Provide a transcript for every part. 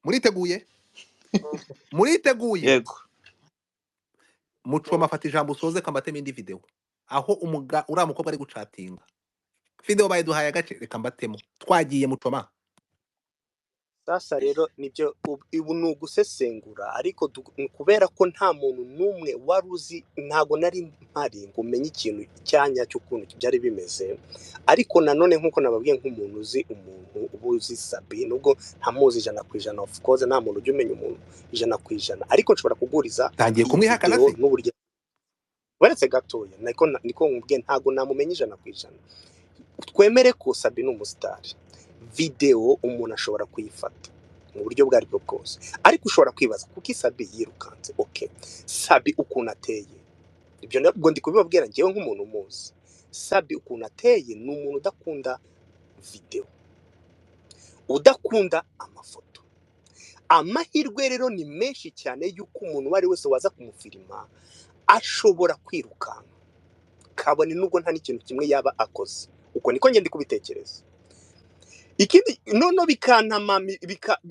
Muriteguye? Muriteguye? Yego. Mucoma, afata ijambo usoze kambatemo indi video aho umuga uriya mukobwa ari gucatinga. Video bayiduhaye agace, reka mbatemo. Twagiye, Mucoma. Sasa rero nibyo, ubu ni ugusesengura, ariko kubera ko nta muntu n'umwe wari uzi, ntago nari mpari ngo umenye ikintu cyanya cy'ukuntu byari bimeze. Ariko nanone nk'uko nababwiye, nk'umuntu uzi umuntu uba uzi Sabi, nubwo ntamuzi 100%, of course nta muntu ujya umenya umuntu 100%, ariko nshobora kuguriza Tangiye iyi kumwihakana video se? N'uburyo weretse gatoya, niko nkubwiye, ntago namumenya 100%. Twemere ko Sabi ni umusitari, videwo umuntu ashobora kuyifata mu buryo ubwo aribwo bwose, ariko ushobora kwibaza kuki Sabi yirukanse. Okay, Sabi ukuntu ateye, ibyo nabwo ndi kubibabwira njyewe nk'umuntu umuzi. Sabi ukuntu ateye, ni umuntu udakunda videwo, udakunda amafoto. Amahirwe rero ni menshi cyane y'uko umuntu uwo ari wese waza kumufirima ashobora kwirukanka, kabone nubwo nta n'ikintu kimwe yaba akoze. Uko niko ngenda kubitekereza. Ikindi noneho bikantama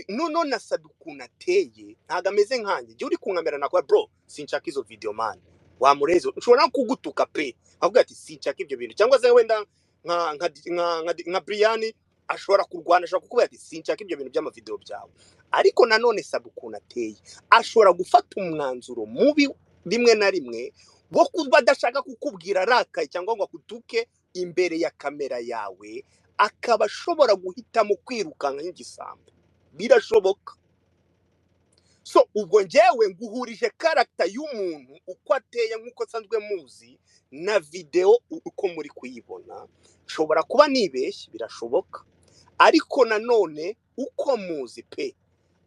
noneho na Sabi ukuntu ateye, ntabwo ameze nkanjye. Jya uri kunkamera nakora, bro, sinshaka izo video man, wamureze nshobora no kugutuka pe, avuga ati sinshaka ibyo bintu. Cyangwa se wenda nka Brian ashobora kurwana, ashobora kukubwira ati sinshaka ibyo bintu by'amavideo byawe. Ariko nanone Sabi ukuntu ateye, ashobora gufata umwanzuro mubi rimwe na rimwe wo kuba adashaka kukubwira arakaye cyangwa ngo akutuke imbere ya kamera yawe, akaba ashobora guhitamo kwirukanka nk'igisambo, birashoboka. So ubwo njyewe nguhurije character y'umuntu uko ateye nk'uko nsanzwe muzi na videwo uko muri kuyibona. Nshobora kuba nibeshye, birashoboka, ariko nanone uko muzi pe,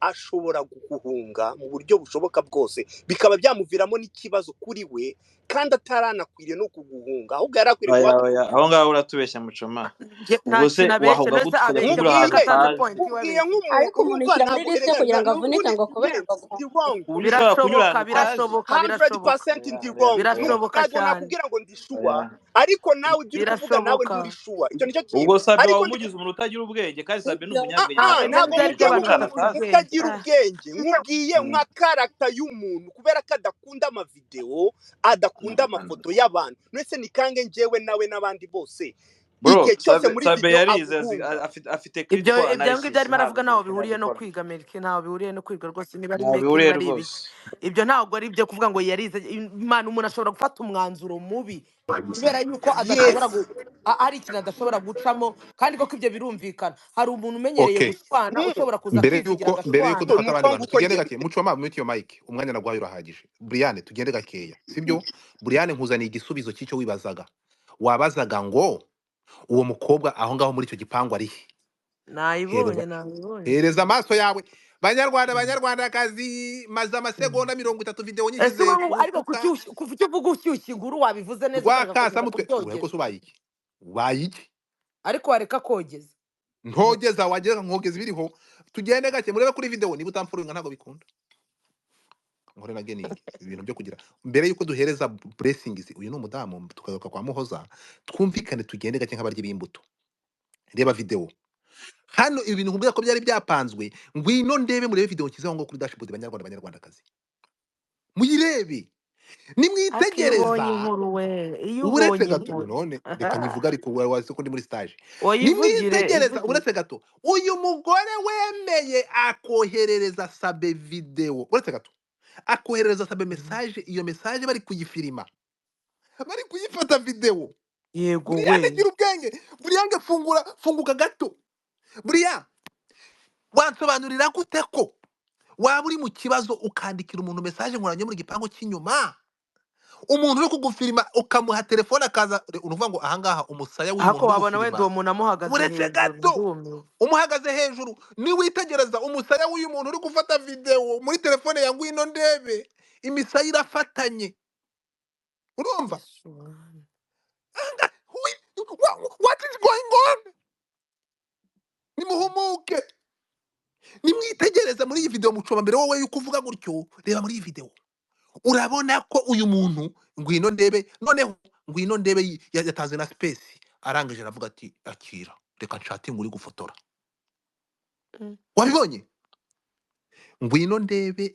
ashobora guhunga mu buryo bushoboka bwose, bikaba byamuviramo n'ikibazo kuri we, kandi ataranakwiriye no kuguhunga, ahubwo yari akwiriye Oya. Kuba Oya, aho ngaho uratubeshya, Mucoma. Nta Ubwo se kintu abeshya wahunga mbese gute ukajya abeshya kunyura kuko ahantu nkubwiye atanze utazi? Point iwe Nkubwiye abeshya. nk'umuntu Ariko umuntu urumva yishyira muri ntabwo risque erega kugira ngo avunike n'ubundi ngo kubera ngo ndi wrong. Ku buryo ushobora kunyura Birashoboka. ahantu utazi? Birashoboka, birashoboka. 100% Oya, ndi oya, wrong. oya. Birashoboka Ntabwo cyane. nakubwira ngo ndi sure, Oya. ariko nawe ibyo uri kuvuga nawe Birashoboka. nturi sure, icyo nicyo Ubwo kintu. Sabe Ariko waba ndi umugize umuntu utagira ubwenge, kandi Sabe ni Ibyo umunyabwenge, ah ntabwo Ibyo ntabwo ngibyo ari nkubwiye by'abantu kunyura ahantu badafite utazi. ubwenge. utagira Ah. ubwenge, nkubwiye nka character y'umuntu, kubera ko adakunda amavidewo, adakunda amafoto y'abantu. Ndetse ni kange njyewe nawe n'abandi bose Bro, igihe cyose Sabe muri Sabe video yarize, aguhunga. afite Ibyo critical ibyo ngibyo analysis, arimo aravuga ntabwo ntaho ibyo bihuriye no yabikora. kwiga Amerika, ntaho bihuriye no kwiga rwose, niba ari Ntaho meki, bihuriye niba ari ibiki. rwose. Ibyo ntabwo ari ibyo kuvuga ngo yarize. Imana, umuntu ashobora gufata umwanzuro mubi kubera yuko adashobora Yes. hari ikintu adashobora gucamo, kandi koko ibyo birumvikana. Hari umuntu umenyereye Okay. gushwana, ushobora kuza Mbere akivugira yuko mbere yuko agashwana. dufata abandi Nuko bantu, nguko tugende njye gake. Mucoma, mute your mic, umwanya naguhaye urahagije. Brian, tugende gakeya, sibyo? Brian, nkuzaniye igisubizo cy'icyo wibazaga. Wabazaga ngo uwo mukobwa aho ngaho muri icyo gipangu ari he? Nayibonye. Hereza Nayibonye. Hereza amaso yawe, banyarwanda, banyarwandakazi, maze amasegonda 30 video Ese nyishyize ubu ku ariko rukuta. Kuki uvuga ushyushya inkuru? Wabivuze neza ukareka Rwakasa kugeza mutwe ureko kubyogeza. Se ubaye iki? Ubaye iki? Ariko wareka kogeza. Ntogeza, wageza nkogeza ibiriho. Tugende gake, murebe kuri video. Niba utamfuringa ntabwo bikunda nkore na geningi ibintu byo kugira. Mbere yuko duhereza blessings uyu ni umudamu, tukagaruka kwa Muhoza, twumvikane, tugende gake nk'abaryi b'imbuto. Reba video hano, ibi bintu nkubwira ko byari byapanzwe. Ngwino ndebe, murebe video nshyizeho ngo kuri dashboard, banyarwanda, banyarwandakazi, muyirebe. Ariko iyo Nimwitegereza ubonye inkuru we, iyo uretse ubonye gato inkuru none reka nyivuga, ariko wazi ko ndi muri stage. Wayivugire. Nimwitegereza. Ivugire. Uretse gato, uyu mugore wemeye akoherereza Sabe video, uretse gato, akoherereza Sabe message, iyo message bari kuyifirima, bari kuyifata video. Yego. Buriyane, We gira ubwenge Buriyane, fungura, funguka gato. Buriya wansobanurira gute ko waba uri mu kibazo ukandikira umuntu message nkoranye muri gipangu cy'inyuma, umuntu uri kugufirima ukamuha telefone akaza? Uruvuga ngo ahangaha umusaya w'uyu Ariko muntu uri wabona wenda gufirima uwo muntu amuhagaze uretse hejuru. gato. Ndumiwe. Umuhagaze hejuru, niwitegereza umusaya w'uyu muntu uri gufata video muri telefone ya ngwino ndebe, imisaya irafatanye, urumva? Yesu mwana. What is going on? Nimuhumuke, nimwitegereza muri iyi video. Mucoma, mbere wowe yuko uvuga gutyo, reba muri iyi video, urabona ko uyu muntu ngwino ndebe, noneho ngwino ndebe yatanze na space, arangije aravuga ati akira, reka nshate ngo uri gufotora. Wabibonye? Ngwino ndebe.